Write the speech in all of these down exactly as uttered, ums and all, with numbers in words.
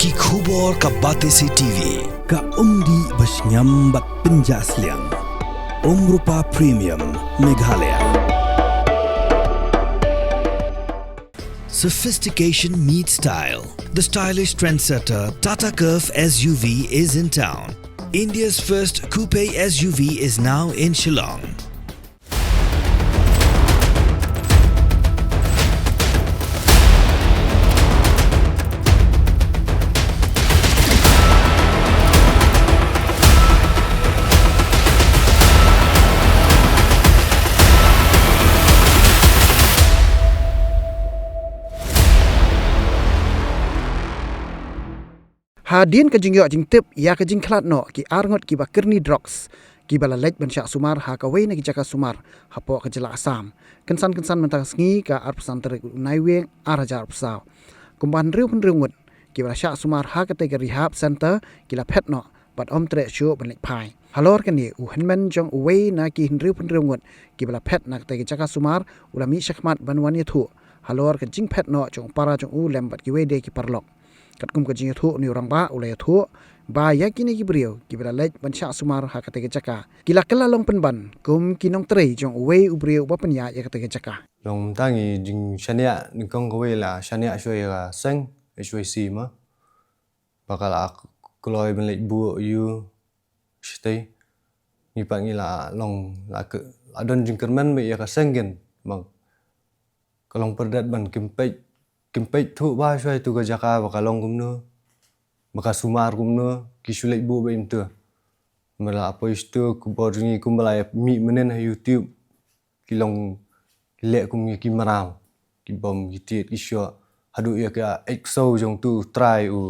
Ki khubor ka Batesi T V, ka umdih ba shngiam bad pynjah sliang. Umrupa Premium, Meghalaya. Sophistication meets style. The stylish trendsetter Tata Curvv S U V is in town. India's first coupe S U V is now in Shillong. Hadien ka jingïoh jingtip ïa ka jingkhlad noh ki arngut kiba kyrni drugs, kiba la leit ban shah sumar ha kawei na ki jaka sumar hapoh ka jylla Assam, kynsan kynsan mynta ka sngi, ka arphew san tarik u Naiwieng ar hajar arphew saw. Kumba hynriew hynriew ngut kiba la shah sumar ha katei ka rehab center ki la phet noh bad ym treh shuh ban leit phai. Halor kane, u hynmen jong uwei na ki hynriew hynriew ngut kiba la phet na katei ka jaka sumar u la mih shakhmat ban wan ïathuh halor ka jingphet noh jong u para jong u lem bad kiwei de ki paralok. Katkum ka jingïathuh, une u rangbah u la ïathuh ba ïa kine ki briew kiba la leit ban shah sumar ha katei ka jaka ki la kylla long pynban kum ki nongtrei jong uwei u briew uba pynïaid ïa katei ka jaka. Long mynta ngi jingshaniah nyngkong kawei, la shaniah shuwa ïa ka seng H Y C mo, ba ka la kloi ban leit buh ïa u shatei. Ngi pat ngi la long, la ka, la don jingkyrmen beit ïa ka seng kin, ba ka long pyrdet ban kim peit, kim peit thuh ba shuwa ïa tu ka jaka ba ka long kumno, ba ka sumar kumno, ki shu leit buh beit mynta. Ba la poi shatu, khubor jong ngi kumba la mih mynnin ha YouTube, ki long, ki leh kum ngi ki mraw, ki bom, ki tied, ki shoh, haduh ïa ka exo jong tu u trai u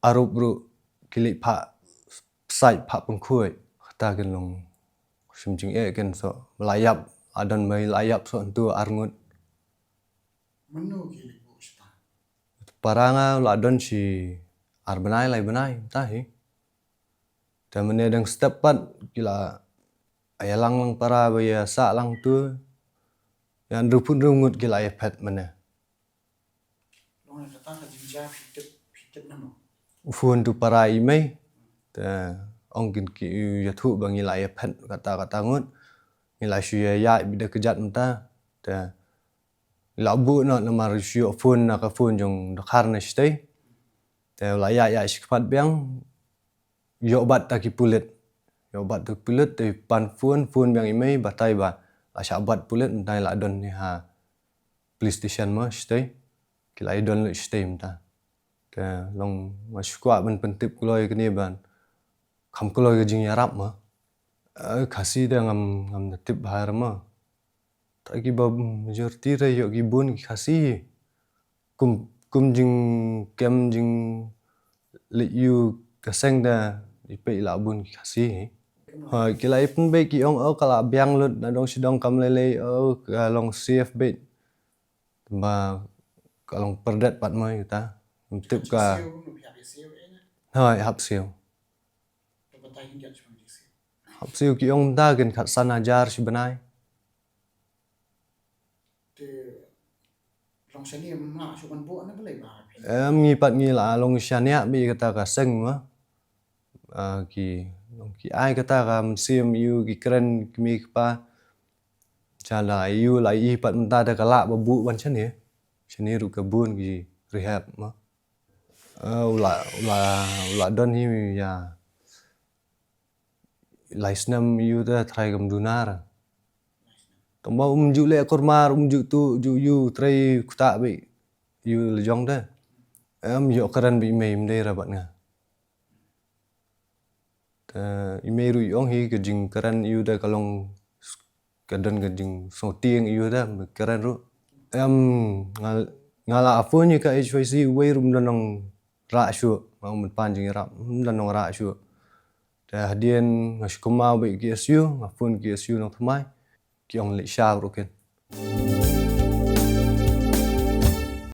Arup ruh, ki leit phah psaid, phah pynkhuid. Kata kin long shim jingeh kin soh. La ïap, la don ba la ïap soh hyntu arngut. Mano ki leit buh shata? Para nga la don shi ar bnai lai bnai mynta hi. Te mynne dang step pat ki la ïalang lang para ba ïa sah lang tu. Ïa hynriewphew hynriew ngut ki la ïa phet mynne. Long ïa kata ka jingjia phi tip, phi tip nano? U phone tu para i mei. Te ong kin ki ïathuh ba ngi la ïa phet kata kata ngut. Ngi la shu ïa ïaid beit da kjat mynta. Te la buh noh namar shu ïoh phone na ka phone jong u dkhar na shatei. Te la ïaid ïaid shakhmat biang. Ïoh bat da ki pulit. Ïoh bat da ki pulit, te pan phone, phone biang i mei, batai ba la shah bat pulit, mynta la don hi ha police station mo shatei. Ki la ïa don lut shatei mynta. Te long nga shu kwah ban pyntip kloi kane ban kham kloi ka jingïarap mo. Eh, Khasi te ngam, ngam da tip bha mo. Ta kiba majority re ïoh ki bun ki Khasi. Kum, kum jingkem jingleit ïa ka seng da i peit la bun ki Khasi. Ha, ki la i pynbeit ki ong, oh, ka la biang lut na dong shi dong kam lei lei, oh, ka long safe beit. Ba ka long pyrdet pat mo ïa kata. Ngam tip ka. Hoi, hap siew. Hap siew ki ong mynta kin khatsan hajar shi bnai. Em, ngi pat ngi la long shaniah beit kata ka seng mo. Ah, ki, long ki ai kata ka mynsiem ïa u ki kren ki mei ki pa. Sha la ïa u la i pat mynta da ka lah ba buh ban shane. Shane ruh ka bun ki rehab mo. Eh, u la, u la, u la don hi ïa lai snem ïa u te trai kam dunar. Tang ba um ju leh kurmar, um ju tu, ju ïa u trai kutah beit ïa u la jong te. Em, ïoh kren beit i mei, ym dei ra bad nga. Te i mei ruh i ong hi ka jingkren ïa u te ka long s-, ka don ka jingsngewtieng ïa u te, kren ruh. Em, nga, nga la phone ïa ka H Y C, uwei ruh ym don nong rah shuh, nga ong ban pan jingïarap, ym don nong rah shuh. Te hadien nga shu kynmaw beit ki S U, nga phone ki S U nongthymmai, ki ong leit shaw ruh kin.